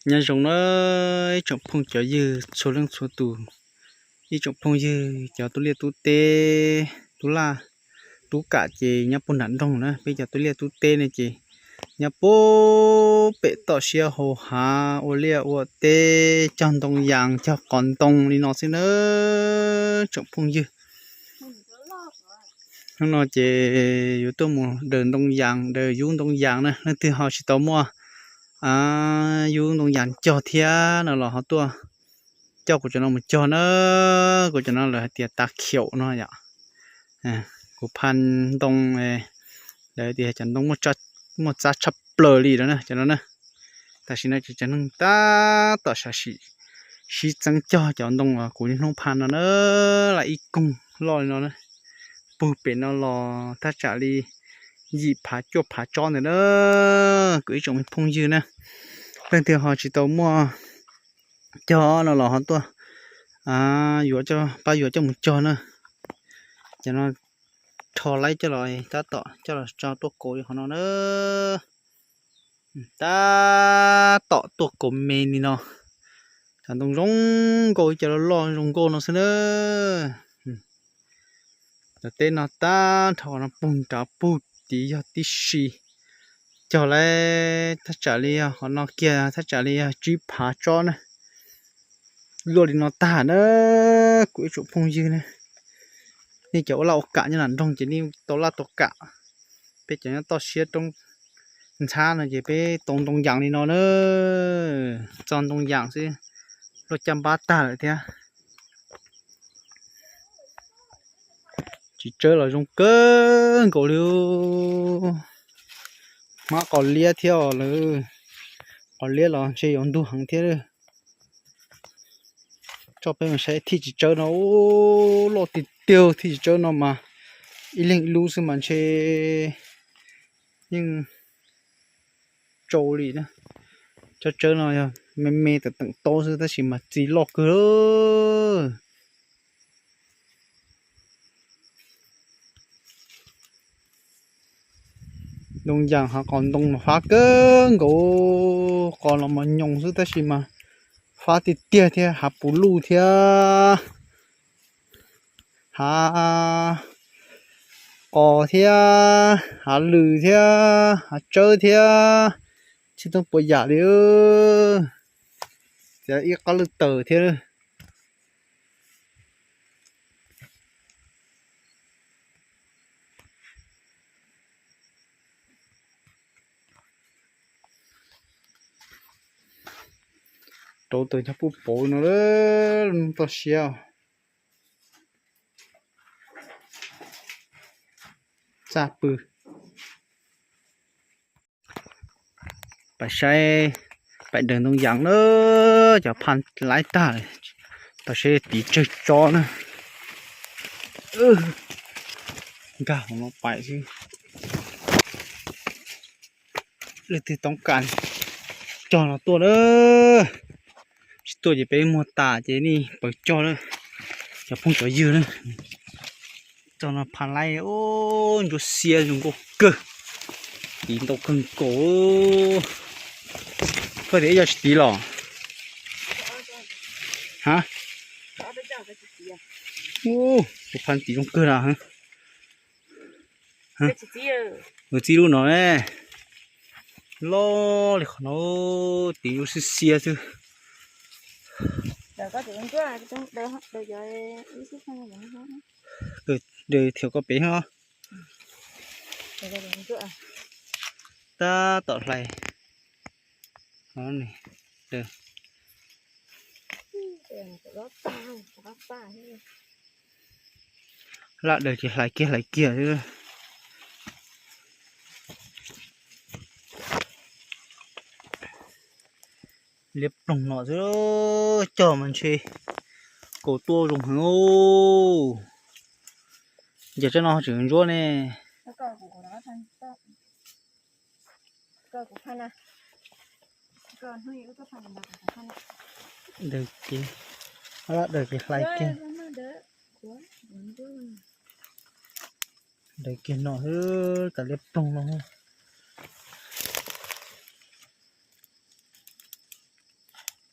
Nyob zoo na ib tsoom phooj cov ywg txhua leej txhua tus, ib tsoom phooj ywg cov tub liaj tub teb, tub laj, tub kam ces nyob puag nram nroog na, peb cov tub liaj tub teb ne ces nyob puag pem toj siab hauv hav ua liaj ua teb cog ntoo yas cog qos ntoo li no xwb na tsoom phooj ywg. Hnub no ces yuav tuaj mus daws ntoo yas, daws yub ntoo yas na, leej twg ho tsis tau muaj yub ntoo yas cog thiab no los ho tuaj coj kuv cov no mus cog na. Kuv cov no lawv hais tias tas khiaum no yom. Kuv pha ntoo, lawv tias cov ntoo muaj txab tshaj plaws li no na cov no na. Tam sim no ces cov neeg tab tom sam sim sib txeeb cog cov ntoo uas kuv niaj hnub pha no na. Laj ib koog loj li no na, puag pem no los thaj tsam li yim phav cuaj phav tsob ntawd na. Kuv ib tsoom me phooj ywg na, leej twg ho tsis tau muaj cog no los ho tuaj yuav, pab yuav coj mus cog na. Cov no rho laib coj los tab tom coj los tso tuaj kauv li qhov no na. Tab tom tuaj kauv me li no, cov ntoo zoo nkauj, cov loj loj zoo nkauj no xwb na. Cov teb no tag nrho no puag nrad puag tid yog tib si, cog lawm thaj tsam li yog qhov no kiag thaj tsam li yog tsib phav tsob na. Luaj li no tag na, kuv ib tsoom phooj ywg na, nej cov ua laj ua kam nyob nram nroog ces nej tau laj tau kam. Peb cov nyob toj siab roob ntxhab no ces peb tau ntoo yas li no na, txog ntoo yas xwb luaj caj npab tag lawm thiab. Txiv tsawb los zoo kawg nkaus li. Hmab qos liab thiab os lawm, qos liab los ntshe yuav ntug heev thiab. Tso peb mus saib thij txiv tsawb no, loj tiag tiag. Thij txiv tsawb no mas ib leeg ib lub xwb mas ntshe yeej tsau li na. Tsob tsawb no yog me me teem teem taub xwb tab sis mas txi loj kawg. Ntoo yas hav qos ntoo mas fab kawg nkaus, qos los mas nyoos xwb tab sis mas fab tiag tiag thiab, hav puv luj thiab, hav qos thiab, hav lws thiab, hav tsawb thiab, tsis toob puas yam li. Txiav ib qab lwj taws thiab. Rauv taws cog puj pauv no, toj siab. Txaj pw. Pais saib, pais daws ntoo yas na, cov pha laib tag, tam sim tiv tsawg tsob na. Nkag hauv no pais xwb. Leej twg toob kas cog no tuaj na, tsis tuaj ces peb muag tas ces nej pawg cog na, cov phooj cov ywg na. Txog no pha laib, ntsuab xiab zoo nkauj kawg, tiv ntau kawg nkaus. Koj tias ib co tsis tiv los? Ha, tus pha tiv zoo kawg na. Mus txib lub no ne, loj li qhov no, tiv ntsuab xiab xiab xwb. Daws thiaum koj pem no. Tab tom hlais. Laj daws ces hlais kiag hlais kiag xwb. Liab ploog no xwb, cog mas ntshe kaus tuaj zoo heev. Ces tsob no tseem ntsuab ne. Daws ces, daws ces hlais kiag. Daws kiag no xwb, tas liab ploog no.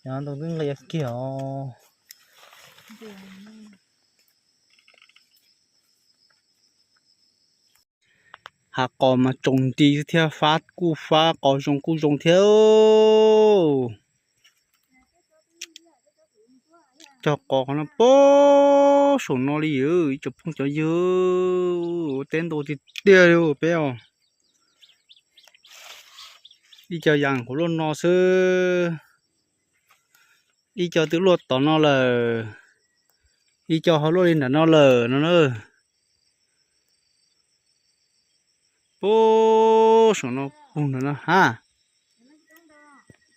Nyob ntoo twb nqia kiag os. Hav qos mas tsoos nti xwb thiab, fab kuj fab, qos zoo kuj zoo thiab. Cog qos qhov no puag saum no li, ib tsoom phooj cov ywg, ua teb ntau tiag tiag li peb os. Ib co yas qhuav luaj no xwb, ib co twb luaj tom no lawm, ib co ho luaj li nram no lawm no na. Puag saum no puag nram no ha.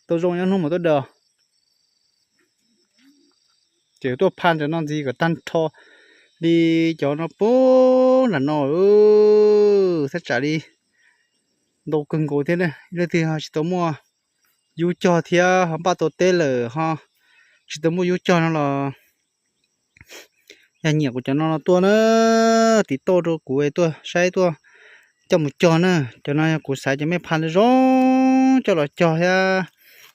Tau zoo nyob hnub mas tuaj daws. Ces tuaj phaj ntawm no ntxiv kom tag nrho li cov no puag nram no. Thaj tsam li ntau kawg nkaus thiab na, leej twg ho tsis tau muaj yub cog thiab ho npaj tau teb lawm ho tsis tau muaj yub cog no los yog nyiam kuv cov no no tuaj na, tiv tauj rau kuv tuaj saib tuaj coj mus cog na. Cov no yog kuv xaiv cov me phaj zoo zoo coj los cog thiab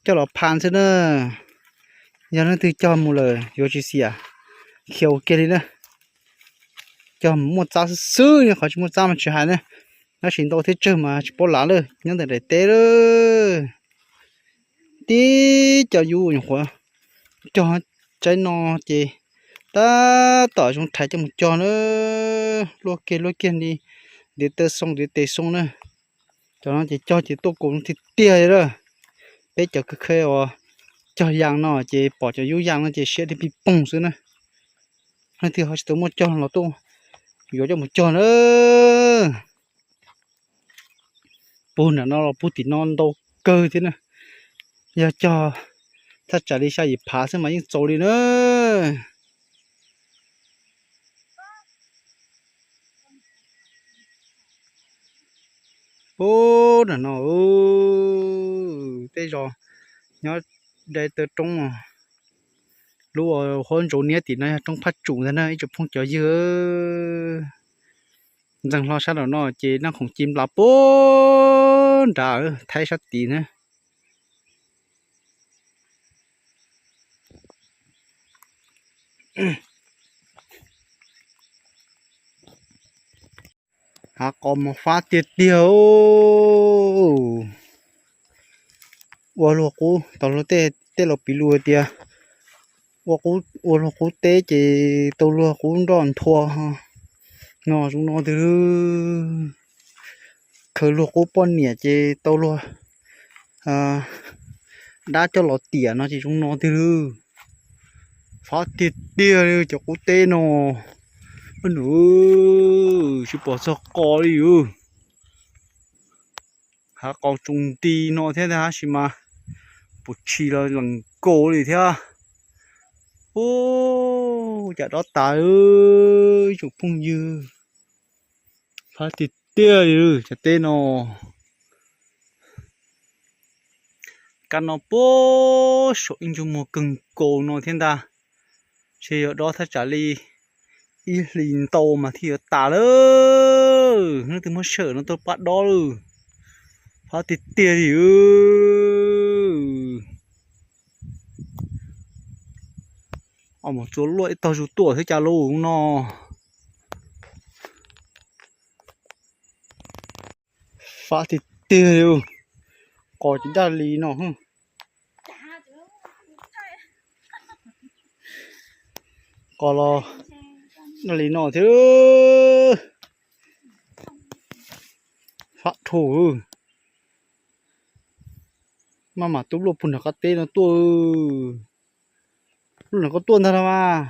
coj los phaj xwb na. Yog leej twg cog mus lawm yuav tsis xiam, khiav ua kiag li na. Cog mus muaj txab xwb xwb, qhov tsis muaj txab mas tsis hais na, tab sis ntau thiab tsawg mas tsis paub lav lawm, nyob ntawm daim teb lawm. Tib co yub nyuam qhuav cog tsaib no ces tab tom zoo rhais coj mus cog na, luaj kiag luaj kiag li ntiav taw xoo ntiav tes xoo na. Cov no ces cog ces tuaj kaus tiag tiag li lawm. Peb cov kawg khe uas cog yas no ces pom cov yub yas no ces siab li pij poog xwb na. Leej twg ho tsis tau muaj cog los tuaj yuav coj mus cog na. Puag nram no los puag tim no ntau kawg thiab na. Yog cog thaj tsam li xya yim phav xwb mas yeej txaus li na. Puag nram no tej zos nyob dai taw roob, lub uas huab ntsaus niab tim no yog roob Phaj Tsum ntag na ib tsoom phooj cov ywg. Ntxeev hlo sab nraum no ces Naj Khoom Ci nplas puag nrad Thaib sab tid na. Hav qos mas fab tiag tiag. Ua luag qub, tau luag tej, tej laus piv lus tias ua luag qub teb ces tau luag qub nroj nthua no zoo no twg. Khaws luag qub poj niam ces tau luag dab coj los tiam no ces zoo no twg. Fab tiag tiag li cov qub teb no. Nws tsis pom txog qos li. Hav qos tsoos nti no thiab tab sis mas puas tshis los lees kaus li thiab. Ub, cas dob tas ib tsoom phooj ywg. Fab tiag tiag li cov teb no. Kab no puag saum ib ntsug muag kawg nkaus no thiab ntag. Ntshe yuav dob thaj tsam li ib hlis ntau mas thiaj yuav tas lawm. Leej twg muab sawm no tuaj pab dob lawm. Fab tiag tiag li. Mus txua luaj ib tog zus tuaj thiab cas lus no. Fab tiag tiag li. Qos ces daj li no. Qos los daj li no thiab. Fab dhau. Maj mam tub luaj puag nram qab teb no tuaj. Luaj nram qab tuaj ntag no mas.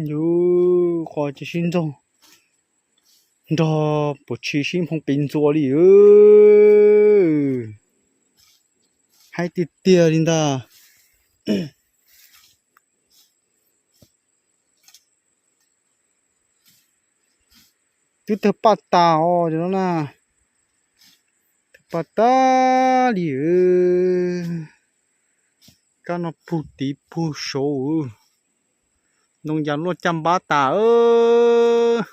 Yus qos ces sib nrog, nrog puas tshis sib nphoo qis ntxuas li. Haib tiag tiag li ntag. Twb tawg paj tas os cov no na. Tawg paj tas li. Kab no puag tid puag saud. Ntoo yas luaj caj npab tas.